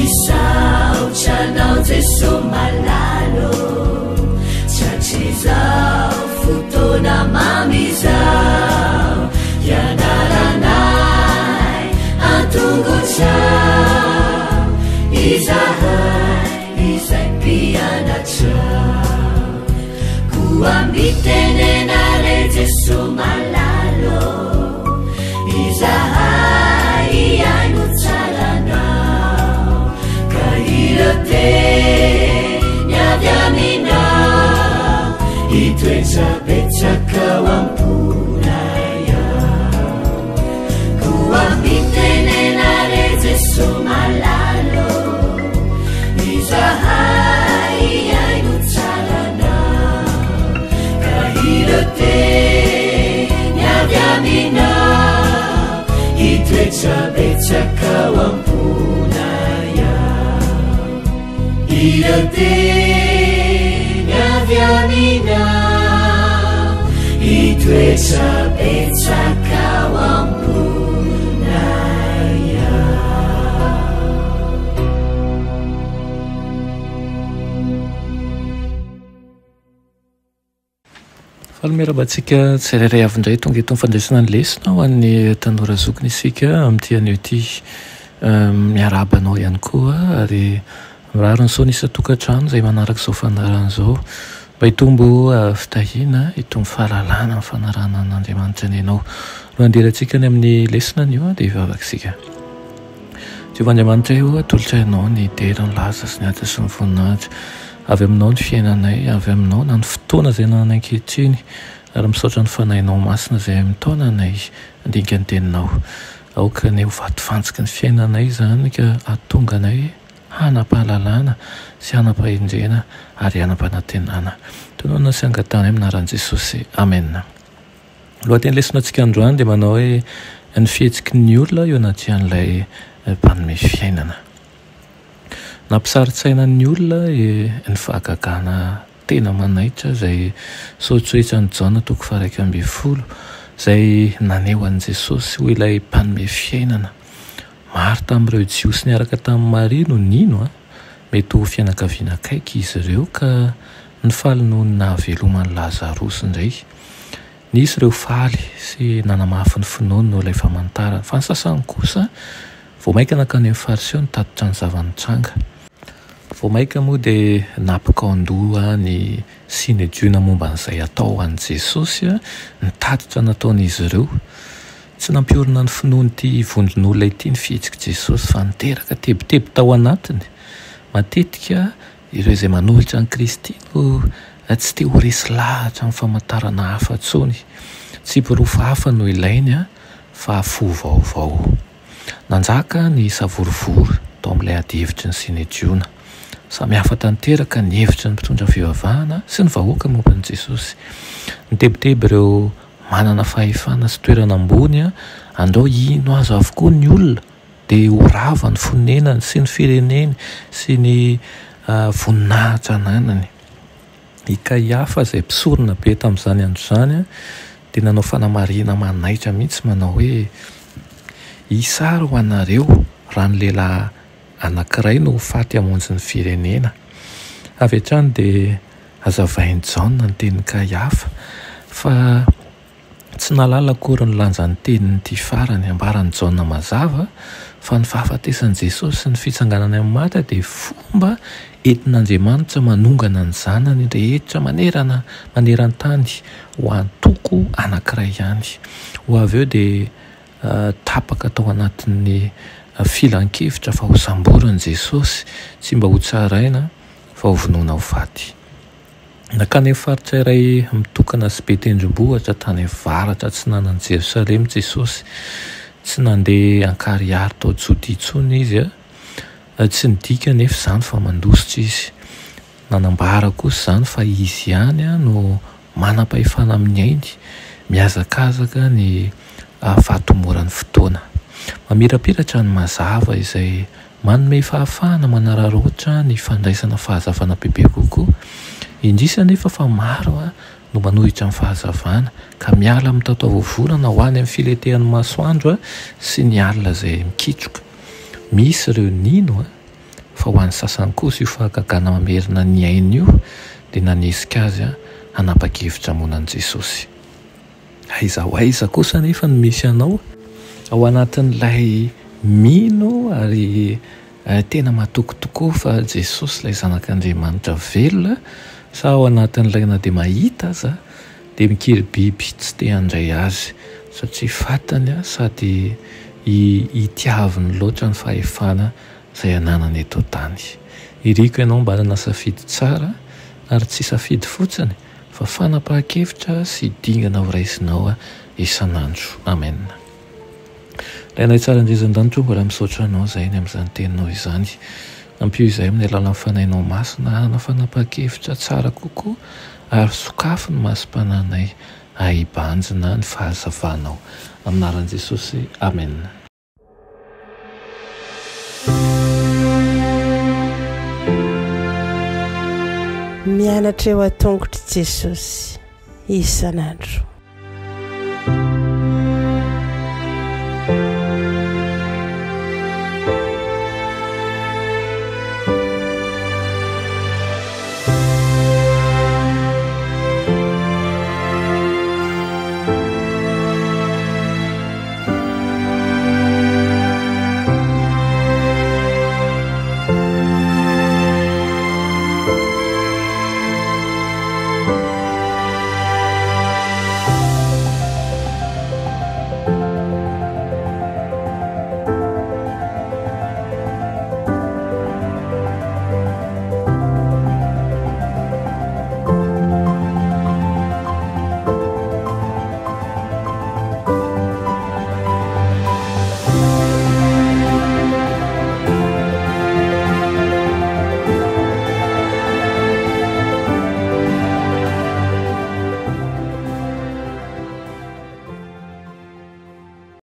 Misaotra anao Jeso malala ô, Tratry izao fotoana mamy izao, Hianaranay an-tongotrao, Izahay izay mpianatrao. Koa mitenena re Jeso malala ô, Izahay hihaino tsara anao, Ka ireo teny avy aminao, Hitoetra betsaka ao am-ponay ao. Koa mitenena re Jeso malala ô, Izahay hihaino tsara anao, Ka ireo teny avy aminao, Hitoetra betsaka ao am-ponay ao. Ireo teny avy aminao, Hitoetra betsaka ao am-ponay ao. Faly miarahaba antsika tsirairay avy indray tonga eto amin'ny fandraisana ny lesona ho an'ny tanora zokiny isika amin'ity anio ity. Miarahaba anao ihany koa ary mirary ny soa ny isan-tokantrano izay manaraka izao fandaharana izao mba hitombo fitahiana, hitombo fahalalana amin'ny fanarahana an'Andriamanitra ny anao. No handehanantsika any amin'ny lesona anio dia hivavaka isika. Jehovah Andriamanitray o, atolotray Anao ny dera, ny laza sy ny haja sy ny voninahitra. Avy Aminao ny fiainanay, avy Aminao na ny fotoana izay anananay ankehitriny, ary misaotra ny Fanahinao Masina izay mitaona anay handinika ny Teninao. Aoka anie ho vatofantsiky ny fiainanay izany ka hahatonga anay hanam-pahalalana sy hanam-pahendrena ary hanam-panantenana. Tononina sy angatahanay amin'ny anaran'i Jesosy. Amena. Lohateny lesonatsika androany dia manao hoe ny fihetsiky ny olona eo anatrehan'ilay mpanome fiainana. Nampisaritsaina ny olona ny fahagagana tena manaitra izay soritsoritsan'i Jaona toko faha-11 izay naneho an'i Jesosy ho ilay mpanome fiainana. Maro tamin'ireo Jiosy niaraka tamin'i Maria no nino, mety ho fianakaviana akaiky izy ireo ka nifaly noho ny nahaveloman'i Lazarosy indray. Nisy ireo faly sy nanamafy ny finoany noho ilay famantarana, fa ny sasany kosa vao mainka nankany amin'ny Fariseo nitatitra ny zava-nitranga. Vao mainka moa dia nampikaon-doha ny Synedriona momba an'izay hatao ho an'i Jesosy ny tatitra nataon'izy ireo. Tsy nampiorina ny finoan'ity vondron'olona ity ny fihetsik'i Jesosy fa niteraka tebiteby tao anatiny. Matetika Ireo izay manohitra an'i Kristy no tsy te ho resy lahatra amin'ny famantarana hafa intsony. Tsy porofo hafa no ilainy fa fo vaovao. Nanjaka ny savorovoro tao amin'ilay adihevitry ny Synedriona. Samy hafa tanteraka ny hevitry ny mpitondra fivavahana sy ny vahoaka momba an'i Jesosy. Nitebiteby ireo manana fahefana sy toerana ambony andao hino azy avokoa ny olona Dia ho rava ny fonenany sy ny fireneny sy ny voninahitra ananany. I Kaiafa izay mpisorona be tamin'izany andro izany dia nanao fanamarihana manaitra mihitsy manao hoe, Hisy àry ho anareo raha ny lehilahy anankiray no ho faty hamonjy ny firenena. Avy hatrany dia hazavain'i Jaona ny tenin'i Kaiafa fa Tsy nahalala akory ny lanjan'ny tenin'ity farany. Ambaran'i Jaona mazava fa ny fahafatesan'i Jesosy sy ny fitsanganany amin'ny maty dia fomba entin'Andriamanitra manongana ny zanany rehetra manerana maneran-tany ho antoko anankiray ihany. Ho avy eo dia tapaka tao anatin'ny filan-kevitra fa hosamborin'i Jesosy, tsy mba hotsaraina fa hovonoina ho faty. Nankany amin'ny faritra iray mitokana sy be tendrombohitra tany avaratra atsinanan'i Jerosalema Jesosy. Tsy nandeha an-karihary tao Jodia intsony izy. Tsy nidika anefa izany fa mandositra izy. Nanambara kosa izany fa izy ihany no manam-pahefana amin'ny ainy, mihazakazaka ny fahatomoran'ny fotoana. Mamirapiratra ny mazava izay Manome fahafahana manararaotra ny fandraisana fahazavana bebe kokoa. Indrisy anefa fa maro no manohitra ny fahazavana, ka miala amin'ny tataovolana ho any amin'ny filentehan'ny masoandro sy ny alina izay mikitroka. Misy ireo nino Fa ho an'ny sasany kosa io fahagagana mamerina ny ainy io dia nanesika azy hanapa-kevitra hamono an'i Jesosy. Aiza ho aiza kosa anefa no misy anao? Ao anatin'ilay mino ary tena matoky tokoa fa Jesosy ilay Zanak'Andriamanitra velona sa ao anatin'ilay na dia mahita aza dia mikiribiby tsy te handray azy satria fantany sady itiaviny loatra ny fahefana izay ananany eto an-tany. Iriko ianao mba hanana safidy tsara ary tsy safidy fotsiny fa fanapahan-kevitra sy dingana ho raisinao isan'andro. Amen. Rainay tsara indrindra an-danitra o, mbola misaotra Anao izahay ny amin'izany teninao izany. Ampio izahay amin'ny alalan'ny Fanahinao Masina hanana fanapahan-kevitra tsara kokoa ary sokafy ny masom-panahinay hahibanjina ny fahazavanao. Amin'ny anaran'i Jesosy, Amen. Mianatra eo an-tongotr'i Jesosy isan'andro.